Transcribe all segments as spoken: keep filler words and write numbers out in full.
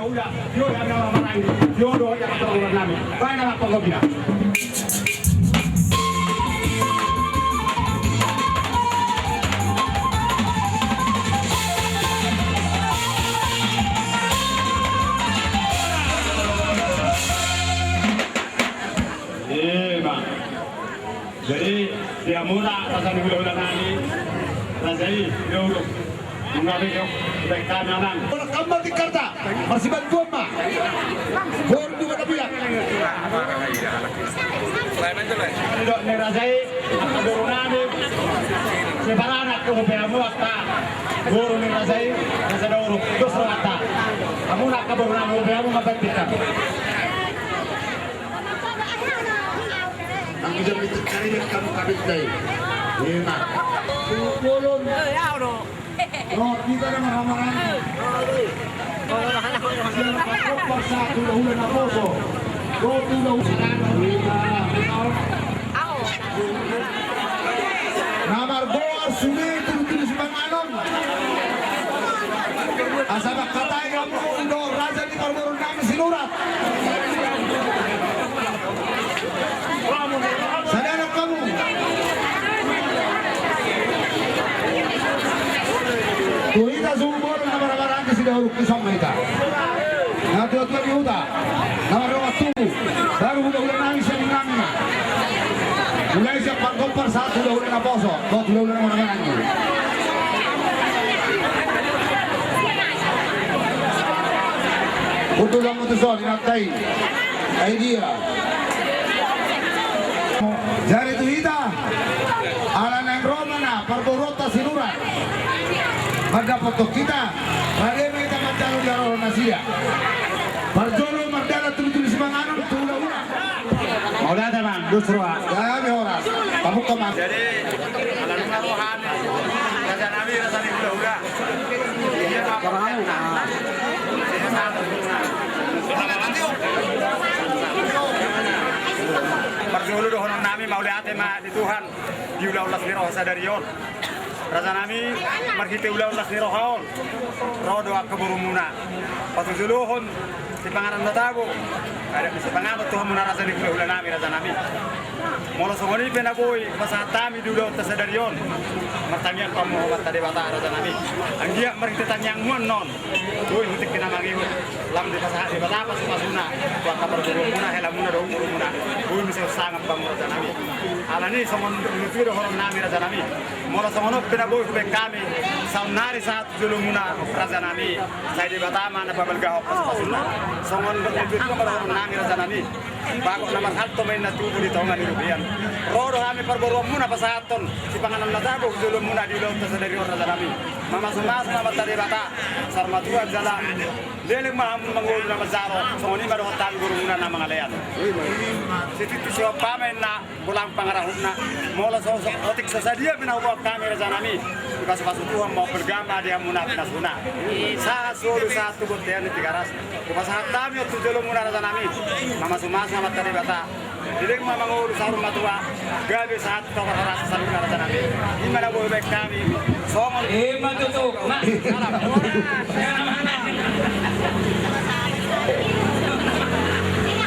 Uda, tio do hami na marhahamaranggi, tio do hami na marhahamaranggi. Baen nama panggopi na. Ima. Jadi, di hamuna, raja ni hulahula nami, raja i, di Uruk. Nunga be, jo, baen hami amang. Orang kamar di Karta, marsibantuan ma. Boru di Batabiak. Dok ni raja i, angka boru nami, siparanak tu hupe hamu angka boru ni raja i, raja ni Uruk, dos rohanta. Hamuna angka boru nami, hupe hamu mambaen pinggan. Nang bisa minta cari dia kamu kabit dai. Iya, Mak. Bolon. Roti tadi marhahamaranggi. Sian pangkompar sahat tu hulahula naposo. Roti hulahula. Na margoar sude tudu-tudu sipanganon. Asa mangkatai hamu do raja ni parboru nami Sinurat. Sada anak hamu. Tu hita suhut bolon na marhahamaranggi si Dauruk, dison ma hita. Na tua-tua ni huta. Na mardongan tubu, baru hulahula nami sian nami ma. Mulai sian pangkompar sahat tu hulahula naposo, tu hulahula na marhahamaranggi. Untung do hamu tuson, inanta i. Ai dia. Jadi tu hita, ala naeng ro ma na parboruonta Sinurat. Mandapothon hita, rade ma hita manjalo di haroro nasida. Parjolo mardalan tudu-tudu sipanganon tu hulahula. Mauliate, Bang, dos roha. Gabe horas. Pabuka, Bang. Jadi, ala nunga ro hami, raja nami, raja ni hulahula. Iya, Bang. Parjolo dohonon nami, mauliate ma di Tuhan, di ulaon las ni roha sadari on. Raja nami, marhite ulaon las ni roha on, ro do angka borumuna patujolohon sipanganon na tabo, adat ni sipanganon tu hamuna raja ni hulahula nami, raja nami. Molo songon i pe na boi pasahat hami di ulaonta sadari on, martangiang ma hamu tu Amanta Debata, raja nami. Anggiat marhite tangiangmu annon, boi tu tingki na mangihut, lam dipasahat Debata pasu-pasuna tu angka parboruonmuna, helamuna dohot borumuna. Boi muse sangap hamu, raja nami. Alani songon i do dohonon nami, raja nami. Molo songon on pe na boi hubaen hami, saonnari sahat tu jolomuna, raja nami, sai Debata ma na pabalgahon pasu-pasuna. Songon i do dohonon nami, raja nami. Bagot na marhalto ma inna tubu di tonga ni robean. Ro do hami parboruonmuna pasahathon sipanganon na tabo tu jolomuna di ulaonta sadari on, raja nami. Mamasu-masu ma Amanta Debata, saur matua jala leleng ma hamu mangolu na manjalo, songon i ma dohot hami borumuna na mangalean. Sitintu siompa ma inna golang pangarahutna, molo so, so, otik so sadia pe na huboan hami, raja nami, dipasu-pasu Tuhan ma, balga ma di hamuna pinasuna. Sahat solu, sahat tu bontean ni Tigaras. Hupasahat hami on tu jolomuna, raja nami. Mamasu-masu ma Amanta Debata. Leleng ma mangolu saur matua, gabe sahat tu parhorasan saluhutna, raja nami. I ma na boi hubaen hami. Songon i ma tutu.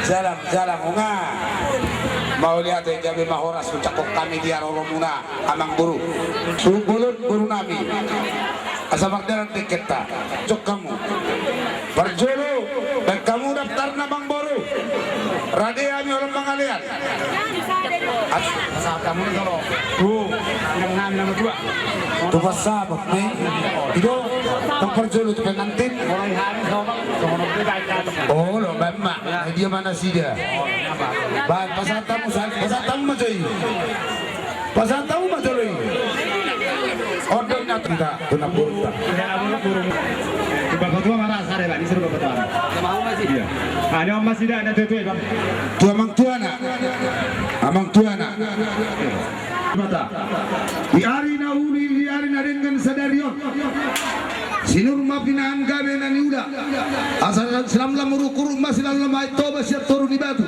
Salam, salam, unang. Mauliate, gabe ma horas, ucapkon hami di haroromuna, amangboru. Suhut bolon, boru nami. Asa mardalan dengkenta. Jok hamu. Parjolo, baen hamu daftarna, amangboru. Rade hami holan mangalean. Pasahat hamu na jolo. Tu, inang nami na matua. Tu pasahat, ne? I do, tong parjolo tu pengantin. Mulai hari, songon, songon, songon. Olo, baen ma. Dia ma nasida? Baen, pasahat hamu, pasahat hamu ma jo i. Pasahat hamu ma jolo i. Ondo na tu na, tu na burung. Bapak tua ma ra sada, Bang, disuruh bapak tua. Iya. Ah, ini om masih ada, ada tua-tua, Bang. Tu amang tuana. Amang tuana. Mata. Di ari na uli, di ari na denggan sadari on. Sinur ma pinahan gabe na niula. Asa silamlam uruk-uruk ma silamlam Aek Toba sian toru ni batu.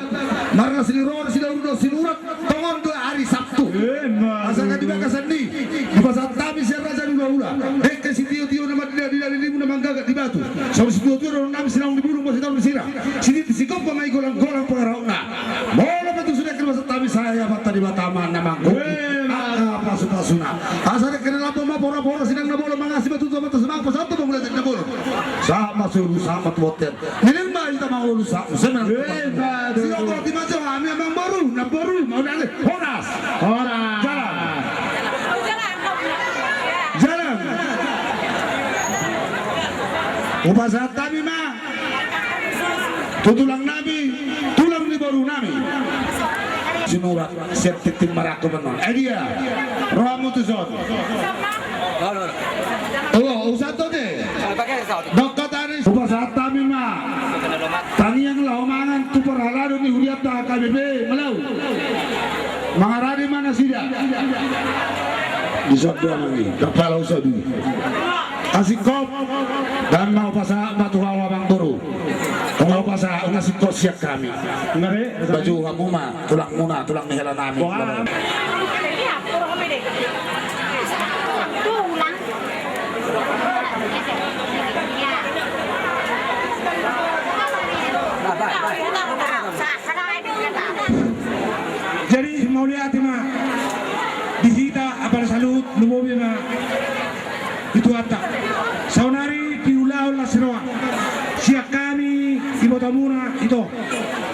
Marlas ni roha si Dauruk dohot Sinurat. Tongon do ari Sabtu. Asa angka di bagasan ni, dipasahat hami sian raja ni hulahula, dengke sitiotio na mandila-dila, lilimu na manggagat di batu, songon sitiotio dohonon nami, sinaung ni bulung ma sitaur ni sira, sitinti sigompa ma i golang-golang pangarahutna. Molo pe tutu dengke dipasahat hami, sai Amanta Debata ma na manggohi angka pasupasuna. Asa dengke na lambok ma pora-pora, sidang na bolon mangasi ma tutu Amanta Simanjuntak, pasahathon ma mula jadi na bolon. Sahat ma solu, sahat ma tu bontean. Nilai ma hita mangolu sa, muse menang. Eh, betul. Sidok boti ma jo hami amangboru, namboru, mauliate. Horas. Horas. Jalan. Jalan. Hupasahat hami ma tu tulang nami, tulang ni boru nami. Sinurat, siap titim marangkup annon. Eh, dia. Rohamu tuson. Oh, usato de. Dongka tani. Hupasahat hami ma tangiang laho mangan tu parhalado ni hurianta H K B P Malau. Mangarade ma nasida. Di sodo amang i, kepala usodi. Asingkop. Dan ma hupasahat ma tu hau amangboru. Nunga hupasahat, nunga singkop sian hami. Nunga be. Baju hamu ma. Tulangmuna, tulang ni hela nami. Wah. Jadi mauliate ma di hita apala saluhut, lumobi ma di Tuhanta. Saonari diulahon las ni roha sian hami ibotomuna ito,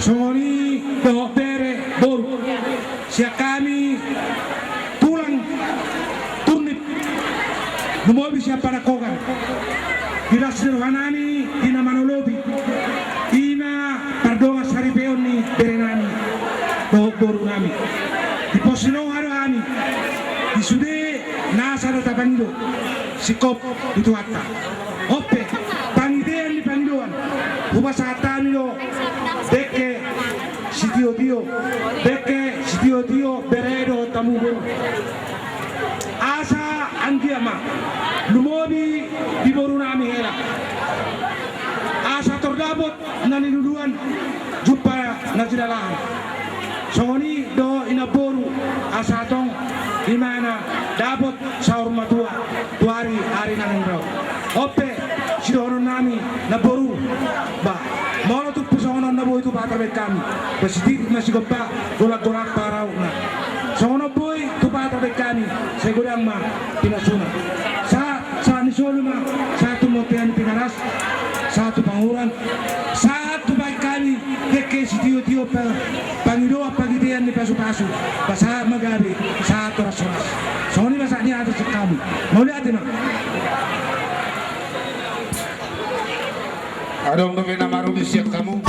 songon i dohot bere boru, sian hami tulang Turnip, lumobi sian panangkokan, di las ni roha nami di na manolopi, i ma pardongan saripeon ni bere nami dohot boru nami. Di pos ni roha do hami di sude nasa do tapangido, singkop di Tuhanta. On pe, pangitean ni pangidoan, hupasahat hami do dengke sitiotio, dengke sitiotio bere dohot hamu boru. Asa anggiat ma lumobi di boru nami hela, asa tor dapot na niluluan, jumpa na jinalahan. Songon i do inamboru, asa tong imana dapot saur matua tu ari-ari na naeng ro. On pe sidohonon nami namboru, ba molo tung pe songon on na boi tupa tarbaen hami, ba sititik ma sigompa, golang-golang pangarahutna. Songon on boi tupa tarbaen hami, sai godang ma pinasuna. Sahat, sahat ni solu ma, sahat tu bontean Tigaras, sahat tu Panguran, sahat tupa hami dengke sitiotio pa, pangidoan pangitean ni pasupasu, ba sahat ma gabe, sahat horas-horas. Songon i ma sahat ni hata sian hami. Mauliate ma. Adong dope na marudi sian hamu?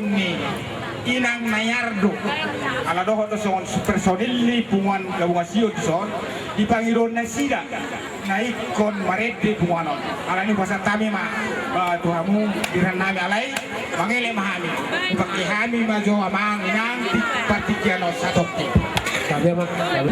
ni inang Nayardo. Ala dohot do songon personil ni punguan Labungan Sion dison, di pangidoan nasida na ingkon marende punguan on. Alani i hupasahat hami ma, eh, tu hamu, di roha nami, alai mangelek ma hami. Hupangke hami ma jo amang inang di partingkian on satongkin. Tapi amang, tapi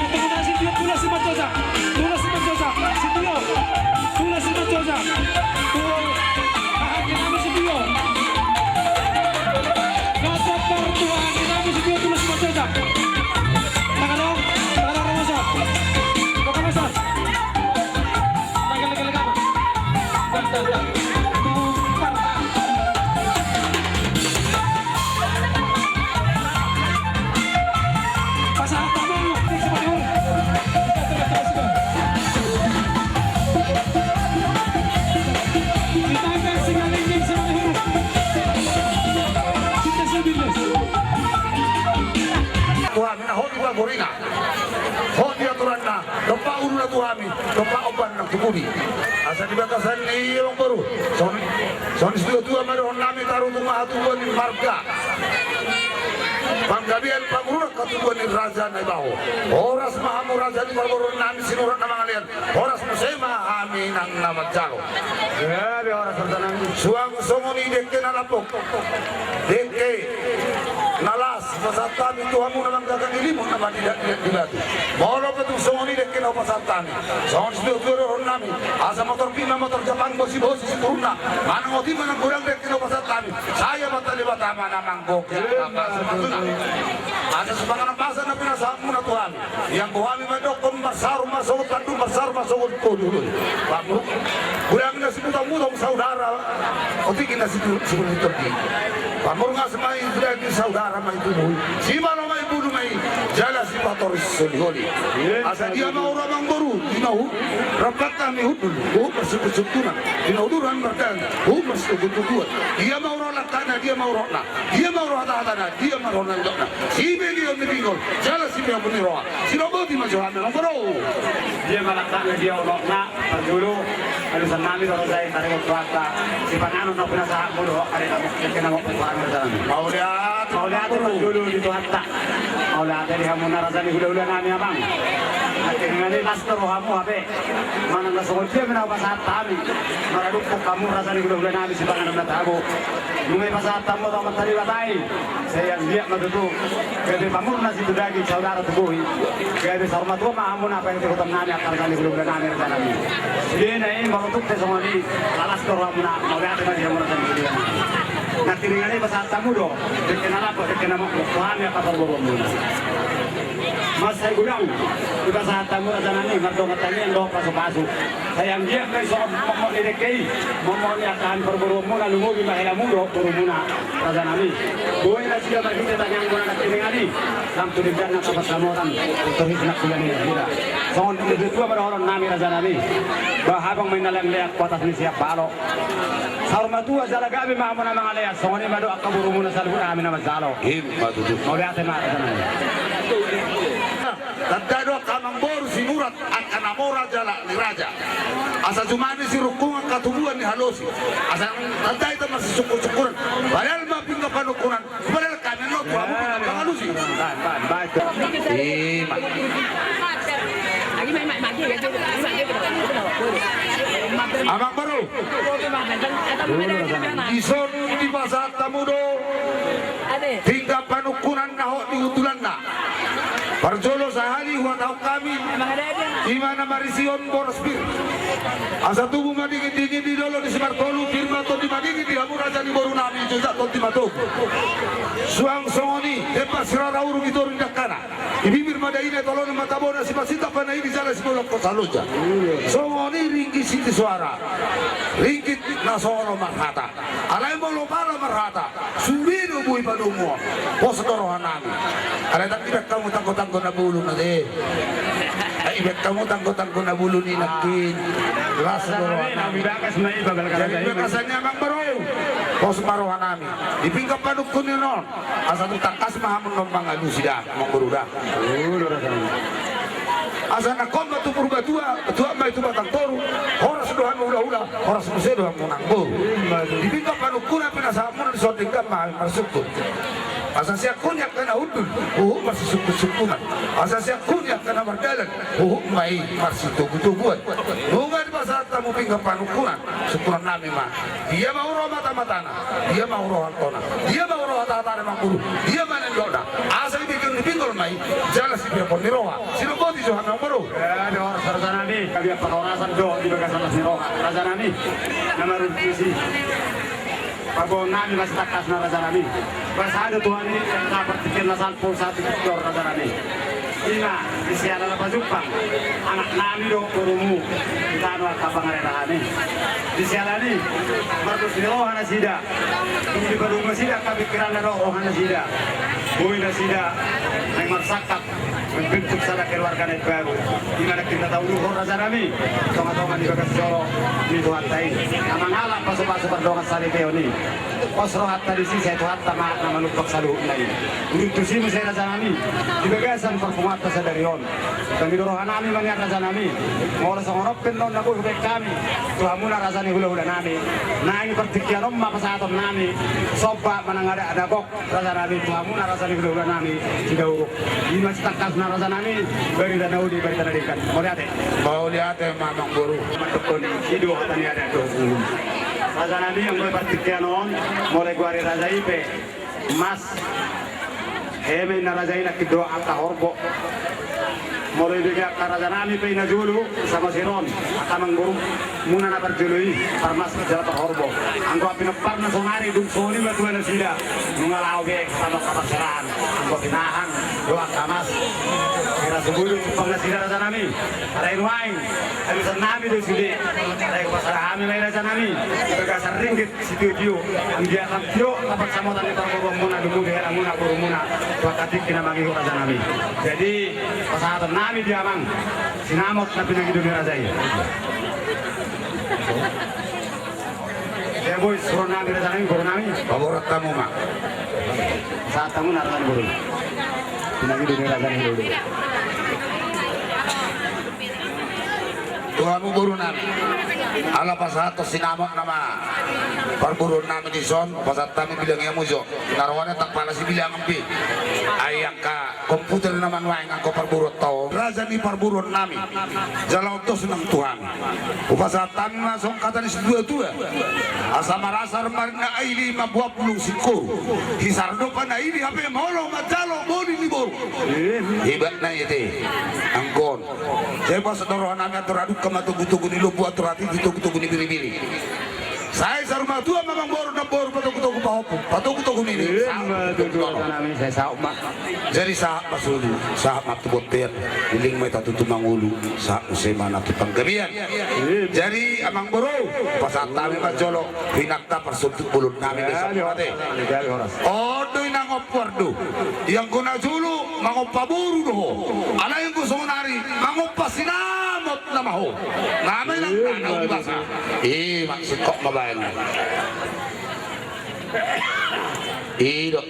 Tunas Simanjojak. Tunas Simanjojak. Situyo. Tunas Simanjojak. Tunas Simanjojak. Tunas Simanjojak. Tunas Simanjojak. Tangan dong. Tangan dong, Romoso. Buka, Romoso. Tuhan, na hot di pangkorina, hot di aturanna, dompak uluna tu hami, dompak ompunna tu pudi. Asa di bagasan i, amangboru, songon, songon situatua ma dohonon nami, tarutung ma hatubuan ni marga, panggabean, pangururan hatubuan ni raja Naibaho. Horas ma hamu raja ni parboruon nami Sinurat na mangalean. Horas muse ma hami nang na manjalo. Gabe horas, raja nami. Suang songon i dengke na lambok, dengke na las hupasahat hami tu hamu na manggagangi limut na mandidak-didak di batu. Molo pe tung songon i dengke na hupasahat hami, songon situatua dohonon nami, asa motor bima, motor japang, bosi-bosi siturunna, manang otik manang godang dengke na hupasahat hami, sai Amanta Debata ma na manggohi angka pasupasuna. Asa sipanganon basa na pinasahatmuna tu hami, ianggo hami mandokkon, marsaur ma songon tandu, marsaur ma songon tondi. Pamuruk, godang na sibutang-butang saudara, otik na situ-, sibulitor di. Pamuruk, asa ma i daging saudara ma i tubuhi, sipalo ma i bulu ma i, jala sipatoris holi-holi. Asa dia ma ro, amangboru, di na hu-, rampat hami hundul, huhut marsungkun-sungkunan, di na uduran mardalan, huhut marsitungkun-tungkunan. Dia ma ro langkatna, dia ma ro rohana, dia ma ro hata-hatana, dia ma ro nidokna. Sibege on ni pinggol, jala sipeopon ni roha, siroboti ma jo hami, amangboru. Dia ma langkatna, dia unokna, parjolo, alusan nami do raja i, taringot tu angka sipanganon na pinasahatmu dohot angka na mok-, angka na mok-, mok-, angka na mok-. Mauliate. Mauliate parjolo di Tuhanta. Mauliate di hamuna raja ni hula-hula nami, amang. Nangkiningan i las do rohamu hape. Manang na songon dia ma na hupasahat hami, maradungkon hamu raja ni hula-hula nami sipanganon na tabo. Nunga dipasahat hamu tu Amanta Debata i, sai anggiat ma tutu gabe pamurna situ daging, saudara tu bohi. Gabe saur matua ma hamuna, paihut-ihuton nami angka raja ni hula-hula nami, raja nami. Sude na i, molo tung pe songon i, las do rohamuna, mauliate ma di hamu raja ni hula-hula nami. Nangkiningan i pasahat hamu do dengke na lambok, dengke na mok-, mok-, tu hami angka parboruonmuna. Mansai godang dipasahat hamu, raja nami, mardongan tangiang dohot pasu-pasu. Sai anggiat ma i songon mokmok ni dengke i, mokmok ni angka hami parboruonmuna, lumobi ma helamu dohot borumuna, raja nami. Boi nasida marhite tangiangmuna nangkiningan i, lam tu denggan angka pansamotan, torus na kuliah ni nasida. Songon dia tua ma dohonon nami, raja nami. Ba habang ma i na leang-leang, tu atas ni siap balo. Saur matua jala gabe ma hamu na mangalean, songon i ma dohot angka borumuna saluhut hami na manjalo. Ima tutu. Mauliate ma. Tanda do angka amangboru Sinurat angka na mora jala ni raja. Asa jumani sirungkung angka tubuan ni halosi. Asa tanda i ma marsisungkunsungkunan. Padahal ma pinggan panungkunan. Padahal kami lo tua bukan pangalusi. Ima. Amangboru. Dison dipasahat hamu do pinggan panungkunan na hot di hundulanna. Parjolo sahali huhatahon hami, ima na marisihon boras pir. Asa tubu ma dingindingin di dolok ni si Martolu, pir ma tondi madingin di hamu raja ni borunami, jojak tondi matogu. Suang songon i, hempak sirara urung i toru ni dangkana. Di bibir ma daina, tolonan ma tabona, sipasinta panahina jala sibolongkon salonja. Songon i ringgit sitio soara. Ringgit na songon marhata. Alai molo pala marhata, sude do boi padomuan. Pos do rohanami. Alai ndang dibaen hamu tanggotanggo na bolon ate. Ndang dibaen hamu tanggotanggo na bolon i nangkin. Las do rohanami. Jadi bagasan i amangboru, pos ma rohanami. Di pinggan panungkunan on. Asa tung tangkas ma hamu non mangalusi da, amangboru da. Asa nangkon ma tu Purbatua, tuat ma i tu Batang Toru, horas do hamu hulahula, horas muse do hamu nangboru. Di pinggan panungkunan pinasahatmuna dison denggan ma hami marsungkun. Asa sian ho ni angka na hundul, huhut marsisungkunsungkunan. Asa sian ho ni angka na mardalan, huhut ma i marsitogutoguan. Nunga dipasahat hamu pinggan panungkunan, sungkunonnami ma. Dia ma huroha matamatana, dia ma huroha altona, dia ma huroha tahatana amangboru, dia ma nidokna. Asa dipinggol, dipinggol ma i, jala sipeopon ni roha. Sinomboti jo hami amangboru. Jadi horas rajanami, gabe parhorasan do di bagasan las ni roha rajanami. Na maruntusi paboaonnami ma sitangkasna rajanami. Basa do Tuhan i, na partingkian na salpu sahat tu ginjang rajanami. Ima, di siala na pajumpang anaknami dohot borumu di tano angka pangarerahan i. Di siala ni mardos ni roha nasida, dung dipadomu nasida angka pingkiranna dohot roha nasida, boi nasida naeng marsangkap, membentuk sada keluarga na imbaru. Ima nangkin na taudukhon rajanami, tongatonga ni bagas joro ni Tuhanta i, na mangalap pasupasu pardongan saripeon i. Pos rohanta disi, sai Tuhanta ma na manumpak saluhutna i. Huruntusi muse rajanami di bagasan parpunguanta sadari on. Tangi do rohanami ma nian rajanami, molo songon on pe annon na boi hubaen hami tu hamuna raja ni hulahulanami, naeng partingkian on ma pasahatonnami somba manang adat na gok rajanami tu hamuna raja ni hulahulanami Sidauruk. Ima sitangkasna rajanami, barita na uli, barita na denggan. Mauliate. Mauliate ma amangboru. Mandokkon i do hata ni adat dohot ulu. Rajanami, anggo partingkian on, molo i goari raja i pe Mas, heme inna raja i nangkin do angka horbo. Molo i bege angka rajanami pe i na jolo, sama siron angka amangborumuna na parjolo i, parmas jala parhorbo. Anggo pinompar na sonari dung songon i ma tua nasida, nunga laho be sama angka parserahan. Anggo pinahan do angka mas, hira subudu jumpang nasida rajanami. Alai nuaeng halusannami do sude. Alai hupasada hami ma i rajanami di bagasan ringgit sitio-tio, anggiat lam tio angka pansamotan ni parboruonmuna, domu di helamuna, borumuna tu angka tingki na mangihut rajanami. Jadi pasahatonnami di amang sinamot na pinangido ni raja i. Jadi boi, suronami rajanami, borunami. Paborat hamu ma. Pasahat hamu na rajanami, boru. Pinangido ni rajanami, boru. Tu hamu borunami, ala pasahathon sinamot nama parboruonnami dison, pasahat hami, bilangi hamu jo. Na rohana tak pala sibilangan pe. Ai angka komputer nama nuaeng angka parboruonta on. Raja ni parboruonnami, jala ondos nang tu hami. Hupasahat hami ma songon hata ni situatua: Asa marasar ma ari na aili, mamboan bulung singkoru. Hisar do panaili hape molo manjalo boni ni boru. Hebat na i ate. Anggo on. Sai pos do rohanami, andor aduk ma togutogu ni lombu, andor hatiti togutogu ni biribiri. Sai saur matua ma amangboru, namboru patogutogu pahompu, patogutogu nini. Ima tutu rajanami, sai saut ma. Jadi sahat ma solu, sahat ma tu bontean, leleng ma hita tutu mangolu, sahat muse ma na tu panggabean. Jadi amangboru, pasahat hami ma jolo, inanta parsonduk bolonnami. Jadi horas, jadi horas. On do inang, on do. Ianggo na jolo mangompa boru do ho. Alai anggo songonari mangompa sinamot. Nama ho. Nama inang, nama ho di basa. Eh, maksud kok mabaen. I do.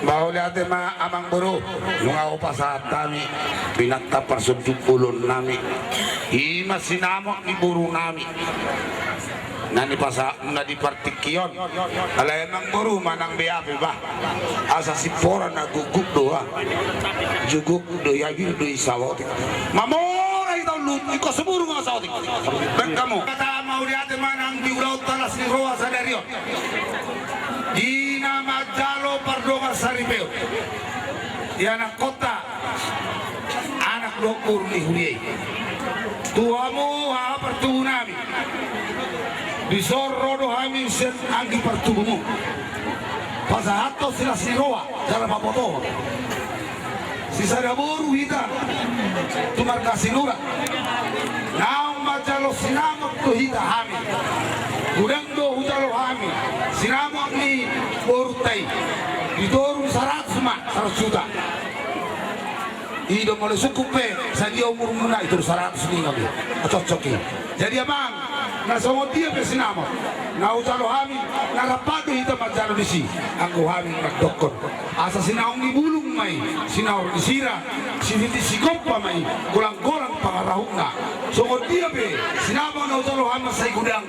Mauliate ma amangboru, nunga hupasahat hami inanta parsonduk bolon nami. I ma sinamot ni boru nami. Na nipasahat na di partingkian. Alai amangboru manang beha pe bah. Asa sipora na guguk do ha. Juguk do i, abir do i saotik. Mamora hita on luhut, ingkon sumurung ma saotik. Baen hamu. Hata mauliate ma nang di ulaonta las ni roha sadari on. Di na manjalo pardongan saripeon. Di anakkonta. Anak dohot boru ni huria i. Tu hamu haha partubu nami. Dison ro do hami sian anggi partubumu. Pasahathon silas ni roha, jala pabotohon. Sisada boru hita tu marga Sinurat. Naung manjalo sinamot do hita hami. Godang do hujalo hami sinamot ni borunta i. Di toru saratus ma, saratus juta. I do molo sungkun pe sadia umurmuna, i toru saratus ninna be. Cocok i. Jadi amang, na songon dia pe sinamot na hujalo hami, na rap do hita manjalo disi. Anggo hami mandokkon, asa sinaung ni bulung ma i, sinaor ni sira, sipiti sigompa ma i, golang-golang pangarahutna. Songon dia pe sinamot na hujalo hami mansai godang.